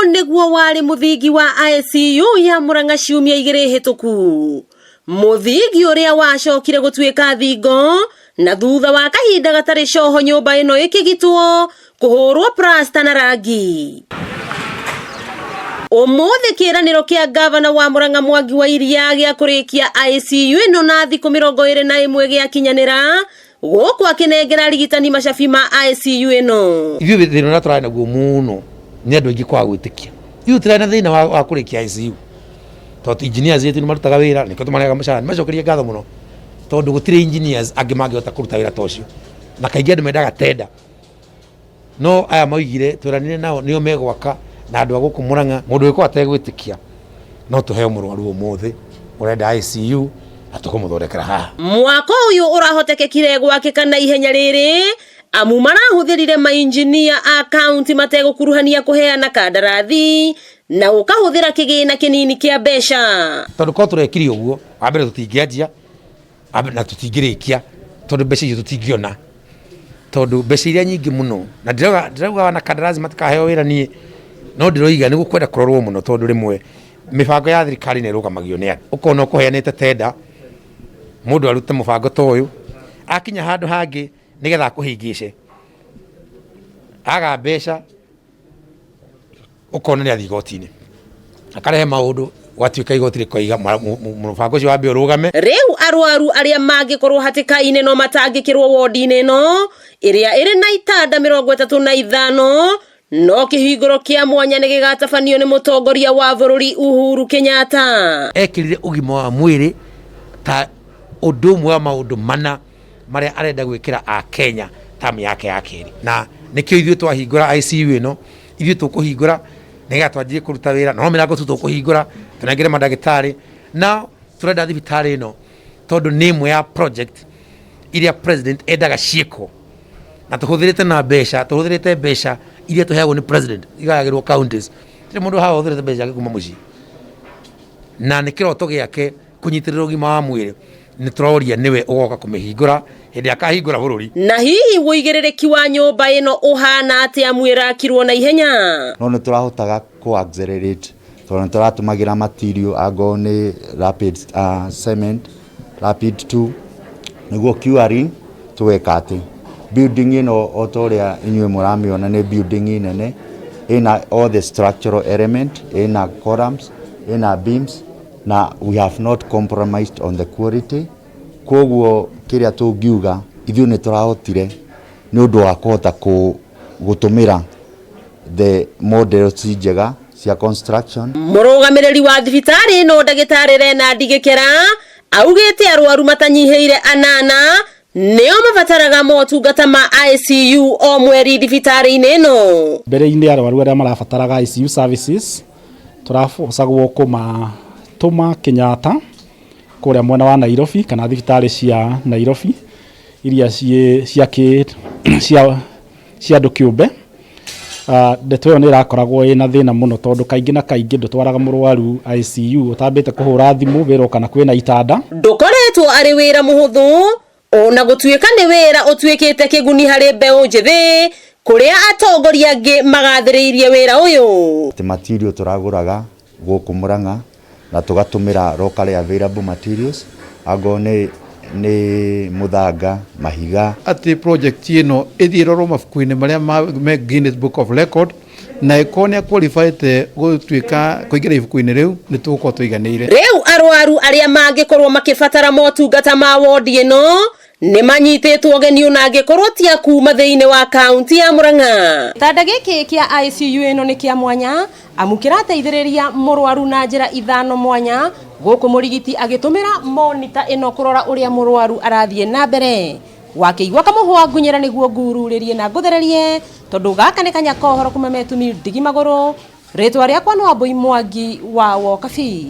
Nĩguo warĩ mũthingi wa ICU ya Murang'a ciumia 2 hĩtũku. Mũthingi ũrĩa wacokire gũtuĩka thingo na thutha wa kahinda gatarĩ coho nyũmba ĩno ĩkĩgitwo kũhũrwo plasta na rangi. Ũmũthĩ kĩĩranĩro kĩa gavana wa Murang'a Mwangi wa Iria gĩa kũrĩkia ICU ĩno na thikũ 21 gĩakinyanĩra, gũkũ akĩnengera arigitani macabi ma ICU ĩno. Ithuĩ thĩna ũrĩa tũrarĩ naguo mũno nĩ andũ aingĩ kwaga gwĩtĩkia. Ithuĩ tũtirarĩ na thĩna wa kũrĩkia ICU tondũ engineers aitũ nĩ marutaga wĩra, nĩkĩo tũmarehaga mũcara. Nĩ macokerie ngatho mũno tondũ gũtirĩ engineers angĩ mangĩhota kũruta wĩra ta ũcio, na kaingĩ andũ mendaga tender. No aya maugire tweranire nao nĩo megwaka na andũ a gũkũ Murang'a mũndũ ũngĩkorwo ategwĩtĩkia no tũheo mũrwaru ũmũthĩ ũrenda ICU na tũkũmũthondekera haha. Mwako ũyũ ũrahotekekire gwakĩka na ihenya rĩrĩ amu marahũthĩrire mainjinia a kaunti mategũkuruhania kũheana kandarathi na ũkahũthĩra kĩgĩna kĩnini kĩa mbeca. Tondũ korwo tũrekire ũguo, wa mbere tũtingĩanjia na tũtingĩrĩkia tondũ mbeca icio tũtingĩona, tondũ mbeca iria nyingĩ mũno, na ndĩrauga ona kandarathi matikaheo wĩra niĩ, no ndĩroiga nĩ gũkwenda kũrorwo mũno tondũ rĩmwe mĩbango ya thirikari nĩ ĩrũgamagio nĩ andũ. Ũkona ũkũheanĩte tender, mũndũ arute mũbango ta ũyũ, akinya handũ hangĩ nĩgetha akũhĩngĩce, aga mbeca ũkona nĩ athiĩ igoti-inĩ, akarehe maũndũ gwatuĩka igoti rĩkoiga mũbango ũcio wambe ũrũgame. Rĩu arwaru arĩa mangĩkorwo hatĩka-inĩ no matangĩkĩrwo wodi-inĩ ĩno ĩrĩa ĩrĩ na itanda 35, no kĩhingũro kĩa mwanya nĩ gĩgatabanio nĩ mũtongoria wa bũrũri Uhuru Kenyatta. Ekĩrire ũgima wa mwĩrĩ ta ũndũ ũmwe wa maũndũ mana marĩa arenda gwĩkĩra a Kenya tamu yake ya kerĩ, na nĩkĩo ithuĩ twahingũra ICU ĩno, ithuĩ tũkũhingũra nĩgetha twanjie kũruta wĩra, no mĩrango tu tũkũhingũra tũnengere mandagĩtarĩ, na tũrenda thibitarĩ ĩno tondũ nĩ ĩmwe ya project iria president endaga ciĩkwo, na tũhũthĩrĩte na mbeca, tũhũthĩrĩte mbeca iria tũheagwo nĩ president igayagĩrwo counties. Gũtirĩ mũndũ haha ũhũthĩrĩte mbeca ciake kuma mũciĩ, na nĩ kĩroto gĩake kũnyitĩrĩra ũgima wa mwĩrĩ. Nĩ tũroria nĩwe ũgoka kũmĩhingũra hĩndĩ akahingũra bũrũri. Na hihi ũigĩrĩrĩki wa nyũmba ĩno ũhana atĩa amu ĩrakirwo na ihenya? No nĩ tũrahotaga kũ accelerate tondũ nĩ tũratũmagĩra material angorwo nĩ rapid cement, rapid 2 nĩguo curing tũgeka atĩ building ĩno o ta ũrĩa inyuĩ mũramĩona nĩ building nene, ĩna all the structural element, ĩna columns, ĩna beams, na we have not compromised on the quality. Koguo kĩrĩa tũngiuga ithuĩ nĩ tũrahotire nĩ ũndũ wa kũhota gũtũmĩra the models njega cia construction. Mũrũgamĩrĩri wa thibitarĩ ĩno ndagĩtarĩ Renard Gĩkera augĩte arwaru matanyihĩire 8 nĩo mabataraga motungata ma ICU o mweri thibitarĩ-inĩ ĩno. Mbere-inĩ arwaru arĩa marabataraga ICU services tũrabocagwo kũmatũma Kenyatta kũrĩa mwena wa Nairobi kana thibitarĩ cia Nairobi iria cia andũ kĩũmbe. Ndeto ĩyo nĩ ĩrakoragwo ĩna thĩna mũno tondũ kaingĩ na kaingĩ ndũtwaraga mũrwaru ICU ũtambĩte kũhũra thimũ wĩrwo kana kwĩna itanda. Ndũkoretwo arĩ wĩra mũhũthũ ona gũtuĩka nĩ wĩra ũtuĩkĩte kĩguni harĩ mbeũ njĩthĩ kũrĩa atongoria angĩ magathĩrĩirie wĩra ũyũ. Atĩ material tũragũraga gũkũ Murang'a na tũgatũmĩra locally available materials angorwo nĩ mũthanga, mahiga. Atĩ project ĩno ĩthiĩ ĩrorwo mabuku-inĩ marĩa me Guinness Book of Record na ĩkorwo nĩ qualified gũtuĩka kũingĩra ibuku-inĩ rĩu, nĩ tũgũkorwo tũiganĩire. Rĩu arwaru arĩa mangĩkorwo makĩbatara motungata ma wodi ĩno nĩ manyitĩtwo ũgeni ona angĩkorwo ti a kuma thĩinĩ wa kaunti ya Murang'a. Gĩtanda gĩkĩ kĩa ICU ĩno nĩ kĩa mwanya amu kĩrateithĩrĩria mũrwaru na njĩra 5 mwanya, gũkũ mũrigiti agĩtũmĩra monitor ĩno kũrora ũrĩa mũrwaru arathiĩ na mbere. Wakĩigua kamũhwa ngunyĩra nĩguo ngururĩrie na ngũthererie, tondũ gaka nĩ kanya ka ũhoro kuma Metumi ndigi magũrũ. Rĩtwa rĩakwa no Wambui Mwangi wa Wokabi.